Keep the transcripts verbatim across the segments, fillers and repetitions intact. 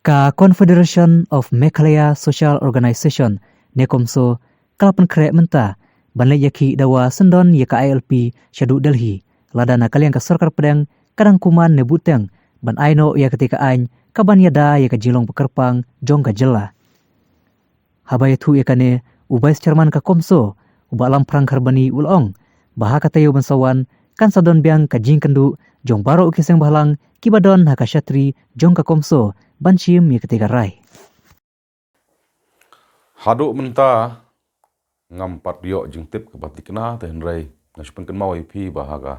Ka Confederation of Meghalaya Social Organization ne CoMSO ka la pynkhreh mynta ban leit ïakhih dawa syndon ïa ka I L P sha Delhi lada na ka liang ka sorkar pdeng ka dang kumne buteng ban ai noh ïa katei ka aiñ kaban ïada ïa ka jinglong bakyrpang jong ka jylla. Haba ïathuh ïa kane, u Vice Chairman ka CoMSO, u Bah Lamphrang Kharbani u la ong ba ha ka taïew ban sa wan kan sa don biang ka jingkynduh jong baroh ki seng bhalang kiba don ha ka shatri jong ka CoMSO ban shim ïa katei ka rai. Haduh mynta ngam pat ïoh jingtip kaba thikna te hynrei nga shu pynkynmaw ïa phi ba ha ka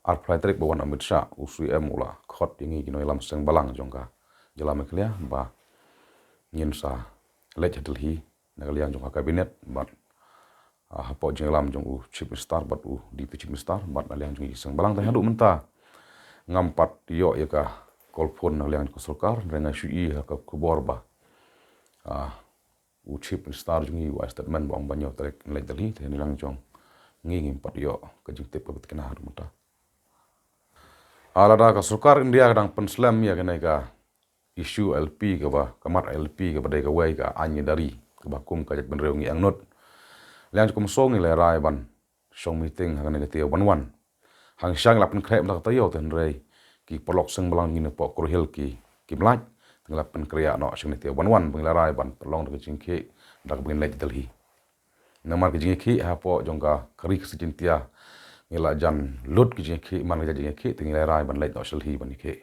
arphew lai tarik ba wan Amit Shah u CM u la khot ïa ngi ki nongïalam seng bhalang jong ka jylla Meghalaya ba ngin sa leit ha Delhi na ka liang jong ka cabinet bad, ah, hapoh jingïalam jong u Chief Minister bad u Deputy Chief Minister bad na liang jong ki seng bhalang. Te haduh mynta ngam pat ïoh ïa ka call phone na liang jong ka sorkar, hynrei nga shu ïohi ha ka khubor ba, ah, u Chief Minister jong ngi u ai statement ba ong ba hynñiew tarik ngin leit Delhi, te na liang jong ngi ngim pat ïoh ka jingtip kaba thikna haduh mynta. Ah, lada ka sorkar India ka dang pynslem ïa kane ka issue I L P kaba, ka mat I L P kaba dei kawei ka aiñ ïada ri kaba kum ka jaitbynriew ngi angnud. Liang jong ka CoMSO ngi la rai ban shong meeting ha kane ka taïew ban wan. Hangta ngi la pynkhreh mynta ka taïew te hynrei ki paralok seng bhalang ngi napoh Garo Hills ki, kim lait. Te ngi la pynkhreh noh sha kane ka taïew ban wan ba ngi la rai ban pynlong da ka jingïakhih da kaba ngin leit Delhi. Namar ka jingïakhih hapoh jong ka Ri Khasi Jaintia ngi la jan lut ka jingïakhih, man ka jingïakhih te ngi la rai ban leit noh sha Delhi ban ïakhih.